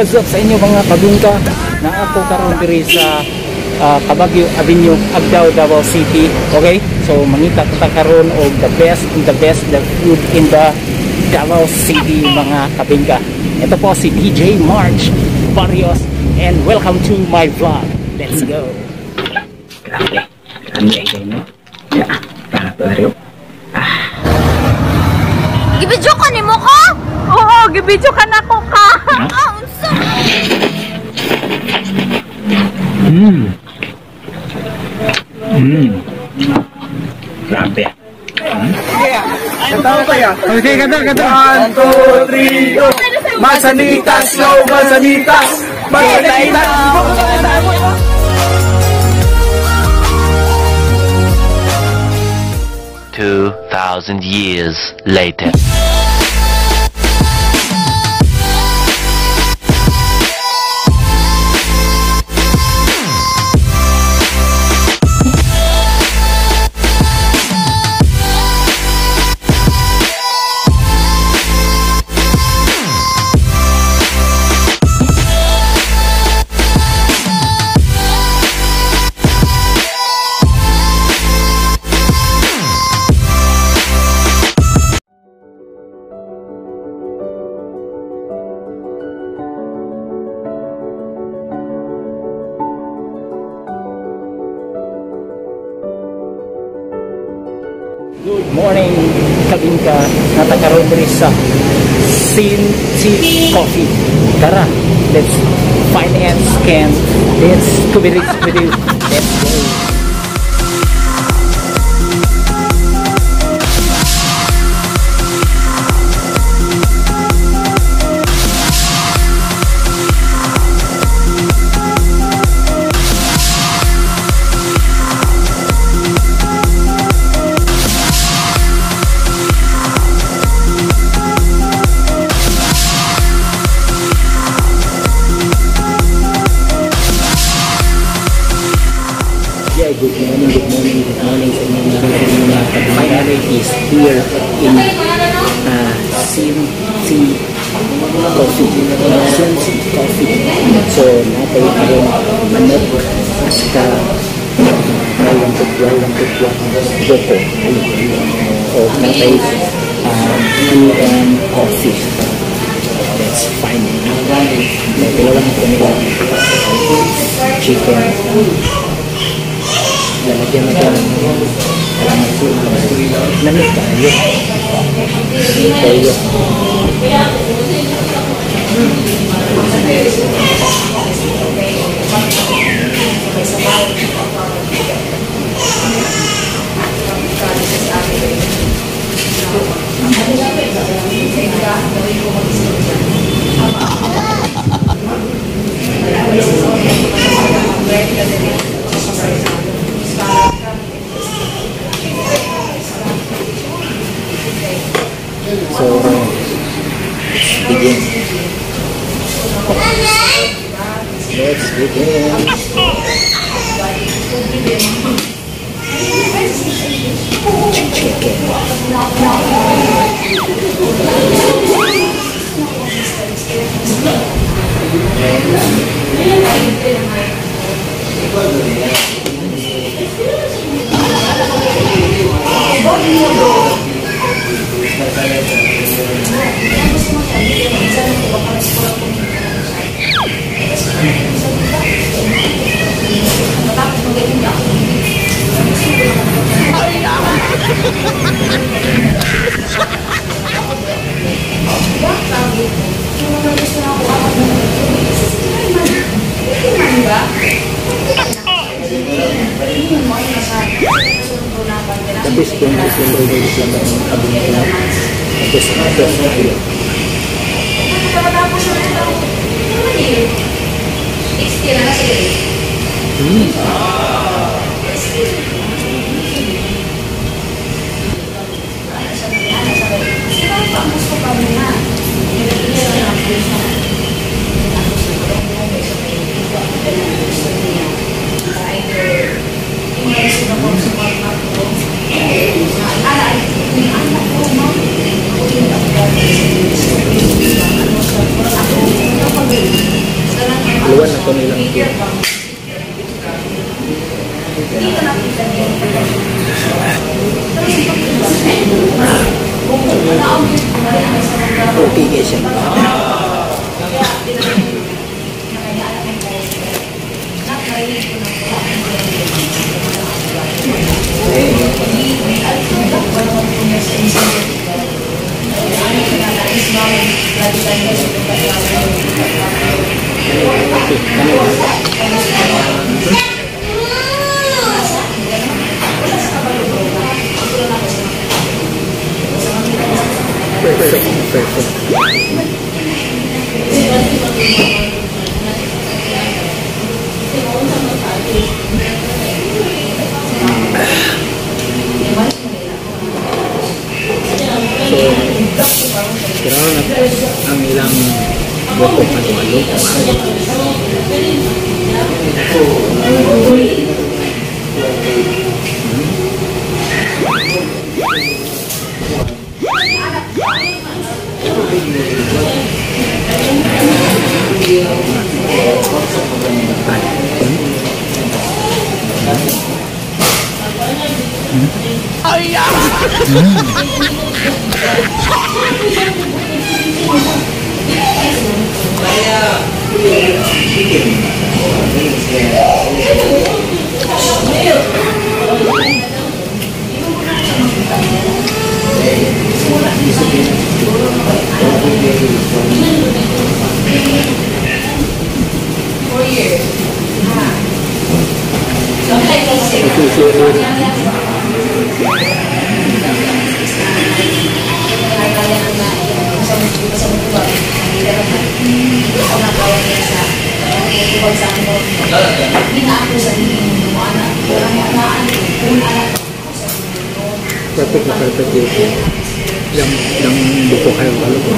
What's up sa inyo, mga kabingka? Na ako karon diri sa Cabaguio Avenue, Agdao, Davao City. Okay? So mangita ta karon og the best in the best the food in the Davao City, mga kabingka. Ito po si DJ March Barrios and welcome to my vlog. Let's go. Grabe. Grabe kayo, no? Yeah. Para. Gibidyo ka ni mo ko? Oo, gibidyo ka na ko ka. Ah, unsa? Grabe. Okay, kanta, kanta. 1, 2, 3, go! Masanitas, go! Masanitas! Masanitas! 2,000 years later. Good morning, kabingka. Natakaroon diri sa Sin Tea Coffee. Tara, let's find and scan. Let's kubiri. Let's go. Yeah, good morning, good morning, good morning sa inyong mga kabingka. Is here in Sin Tea Coffee. Sin Tea Coffee. So, natay karon manok at saka walang tukwa boko. O natay tea and coffee. Let's find it. May dalawa na nila chicken. Lalagyan na ng kalamansi. Lamig tayo. Tayo. So, let's begin. Let's begin. Chicken. The best thing is yung regular lang ng kabingka. The best tayo. Luwan na to nilang cake. Okay guys siya. Perfect, perfect. So, kailangan na ang ilang buko halo-halo. Perfect na perfect yun. Yung buko kayo halo ko.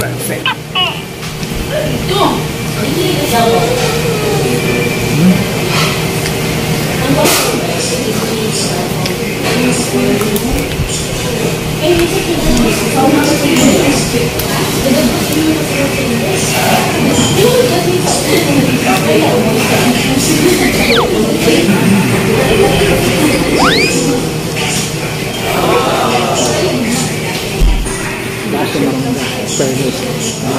Perfect. Perfect.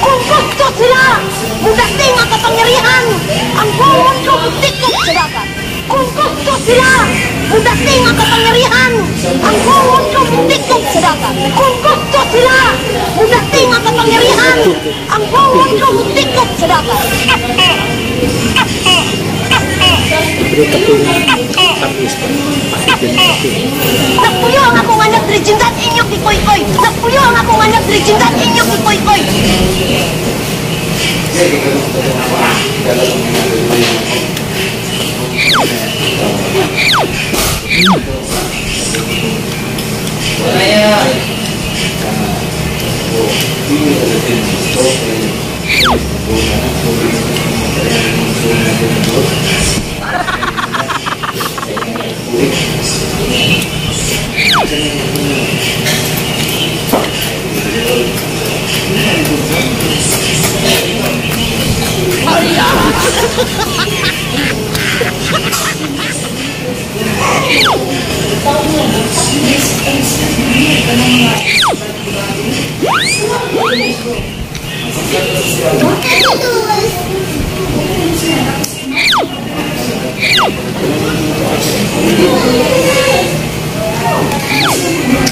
Kung gusto sila, mudating ang kapangyarihan, ang buong mundo mutikop sa dagat. Kung gusto sila, mudating ang kapangyarihan, ang buong mundo mutikop sa dagat. Kung gusto sila, mudating ang kapangyarihan, ang buong mundo mutikop sa dagat. Libre kape tamis pa. Pasigyan ng kape. Nagpuyo ang akong anak, Regine, inyong kikoy-koy. Nagpuyo ang akong anak, Regine, inyong kikoy-koy.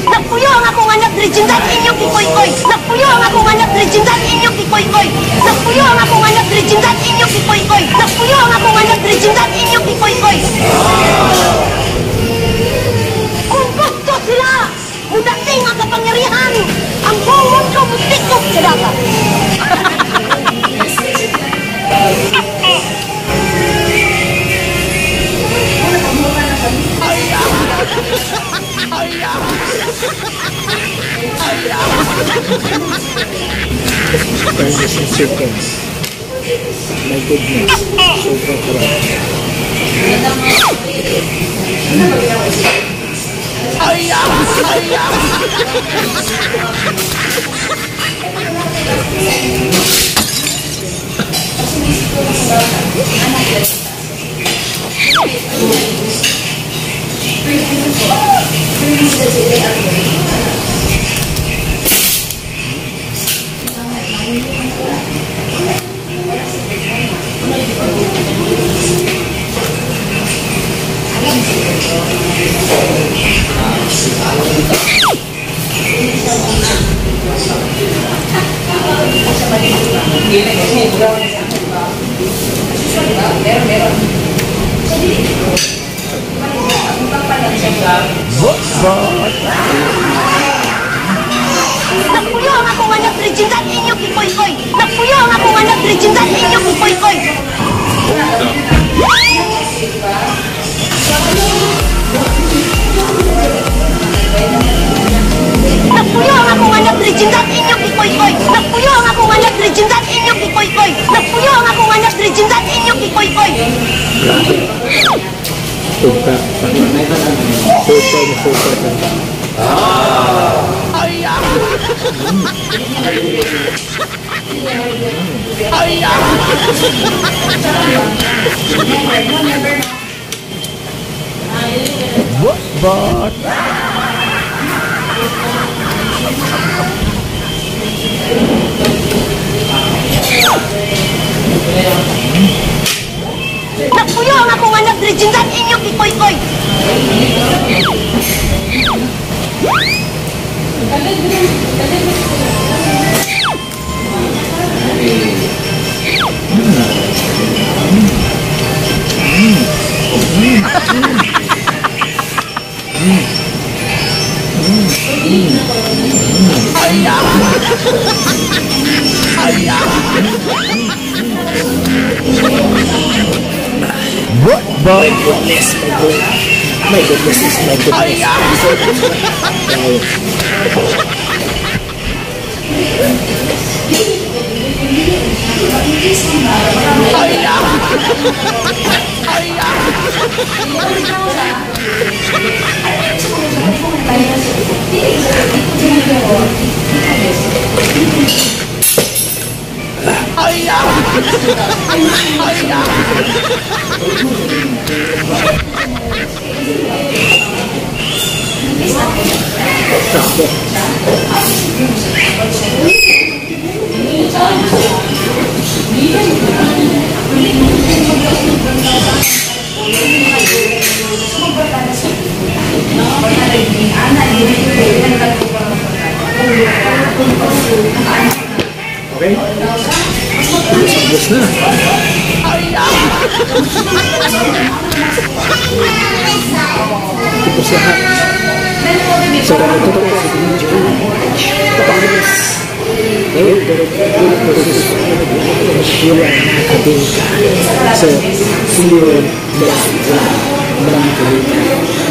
Nagpuyo ang akong anak, Regine, inyong kikoy-koy. Nagpuyo ang akong anak, Regine, inyong kikoy-koy. Nagpuyo ang akong anak, Regine, inyong kikoy-koy. Nagpuyo ang akong anak, Regine, inyong kikoy-koy. Kung gusto sila, mudating ang kapangyarihan, ang buong mundo mutikop sa dagat. Parmesan chicken. My goodness. Sobrang sarap. Nagpuyo ang akong anak, Regine, inyong kikoy-koy. Nagpuyo ang akong anak, Regine, inyong kikoy-koy. Nagpuyo ang akong anak, Regine, inyong kikoy-koy. Nagpuyo ang akong anak, Regine, inyong kikoy-koy. Nagpuyo ang akong anak, Regine, inyong kikoy-koy. Grabe. Super. Super na super talaga. Nagpuyo ang akong anak, Regine, inyong kikoy-koy. My goodness, my goodness. My goodness is my goodness. Wow. Grabe. Okay? Ubos na. Ubos lahat. So, totoo sa video. Tapos, pero mga kabingka. So, see you next vlog, mga kabingka.